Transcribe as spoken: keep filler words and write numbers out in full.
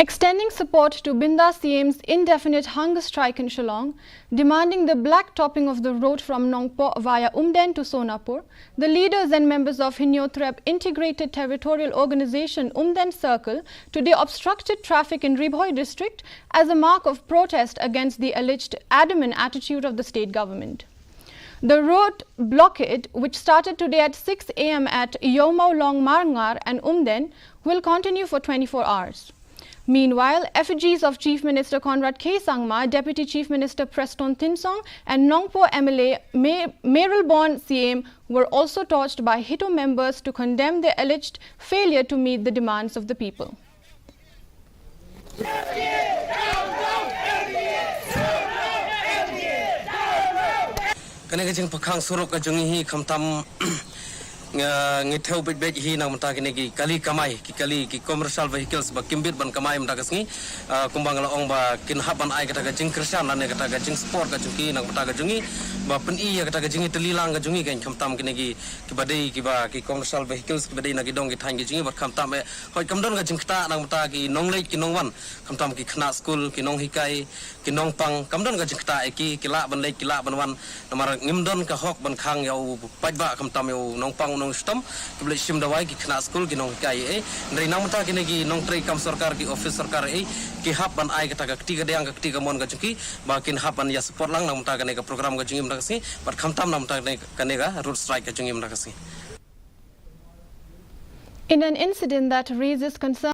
Extending support to Binda C M's indefinite hunger strike in Shillong, demanding the black topping of the road from Nongpoh via Umden to Sonapur, the leaders and members of Hynñiewtrep Integrated Territorial Organization Umden Circle today obstructed traffic in Ri Bhoi district as a mark of protest against the alleged adamant attitude of the state government. The road blockade, which started today at six a m at Ïewmaw Lawngmarngar and Umden, will continue for twenty-four hours. Meanwhile, effigies of Chief Minister Conrad K Sangma, Deputy Chief Minister Prestone Tynsong, and Nongpoh M L A May- Mayralborn C M were also torched by HITO members to condemn the alleged failure to meet the demands of the people. Kane ka jingpyrkhang surok ka jong ngi hi khamtam nga ngi thew beit beit hi nang mynta kine ki kali kamai ki kali ki commercial vehicles ba kim bit ban kamai mynta ka sngi. Ah, kumba nga la ong ba kin hap ban ai kata ka jingkyrshan lane kata ka jingsupport ka jong ki nang mynta ka jong ngi ba pyni ïa kata ka jingïatylli lang ka jong ngi kan khamtam kine ki kiba dei kiba ki commercial vehicles kiba dei na ki dong ki thaiñ ki jong ngi bad khamtam eh hoi kam don ka jingktah nang mynta ki nongleit ki nongwan khamtam ki khynnah skul ki nonghikai ki nongpang kam don ka jingktah eh ki ki lah ban leit ki lah ban wan namar ngim don ka hok ban khang ïa u paidbah khamtam ïa u nongpang u nongshitom kiba leit shim dawai ki khynnah skul ki nonghikai eh. Hynrei nang mynta kine ki nongtrei kam sorkar ki office sorkar eh ki hap ban ai kata ka kti ka diang ka kti ka mon ka jong ki ba kin hap ban ïa support lang nang mynta kane ka program ka jong ngi mynta ka sngi bad khamtam nang mynta kane ka road strike ka jong ngi mynta ka sngi. In an incident that raises concern